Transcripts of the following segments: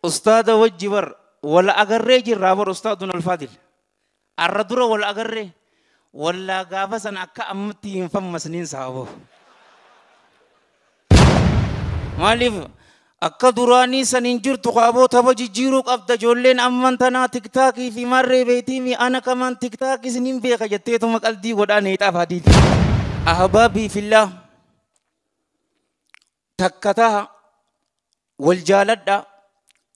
Ustaada wajji bar wal agarree jirraa bar ustaadun alfaadil. Arra dura wal agarree wallaa gaafa sana akka ammatti hin fammasniin saaboo. Maaliif akka duraanii san hin jirtu kaaboo tapha jijjiiruu qabda ijoolleen amman tanaa tiktaakii fi marree beetii fi ana kamaan tiktaakii isiniin beeka jetteetuma qaldii godhaa neexaaf hadiiti. Ahbaabii fillaa takka taha wal jaaladha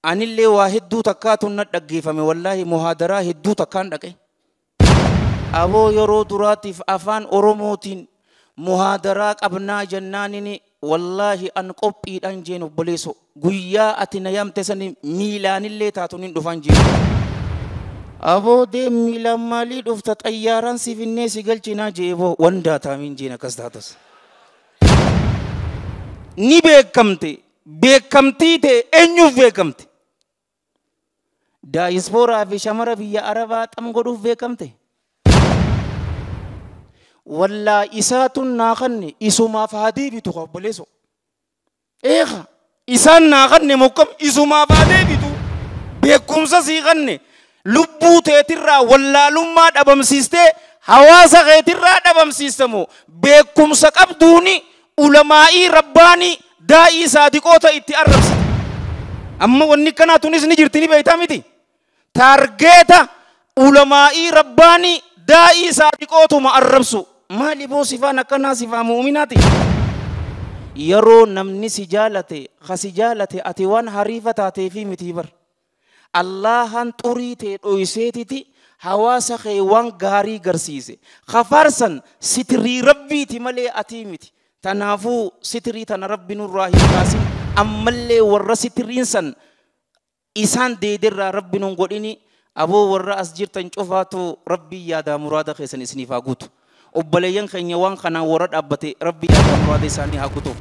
anillee waa hedduu takkaatu na dhaggeeffame wallaahi muhaadaraa hedduu takkaan dhaqe. Aboo yeroo duraatiif afaan Oromootiin muhaadaraa qabnaa jennaanini wallaahi an qophiidhaan jeen obboleesso guyyaa ati na yaamte sani miilaanillee taatu nin dhufan jeen. Aboo deem miilaan maalii dhufta xayyaaraan si finnee si galchinaa jee boo wandaa taamiin jeen akkas taatas. Ni beekamte beekamtii ta'e eenyuuf beekamte? Daayispooraa fi shamara biyya Arabaa xam godhuuf beekamte. Wallaa isaatun naa kanne isumaaf haa deebitu obboleesso. Eega isaan naa kanne mokkam isumaaf haa deebitu beekumsa sii kanne lubbuu teetirraa wallaalummaa dhabamsiistee hawaasa keetirraa dhabamsiistamu beekumsa qabduuni ulamaa'ii rabbaanii daa'ii saadiqoota itti arrabsite. Amma wanni kanaa tunis ni jirti ni beektaa miti. Taargeeta ulamaa'ii rabbaanii daa'ii saadiqootuma arrabsu. Maali boo sifaan akkanaa sifaa mu'uminaati. Yeroo namni si jaalate ka si jaalate ati waan hariifa taateefi miti bar. Allahan xurii ta'e dhoyseetiti hawaasa kee waan gaarii garsiise. Kafaarsan sitirii rabbiiti malee atii miti. Tanaafuu sitirii tana rabbi nurraa hin kaasin ammallee warra sitiriin san isaan deedirraa rabbi nun godhini aboo warra as jirtan cufaatu rabbii yaadaa muraada keessan isiniif haa guutu. Obboleeyyan keenya waan kanaan warra dhaabbate rabbii yaadaa muraada isaanii haa guutuuf.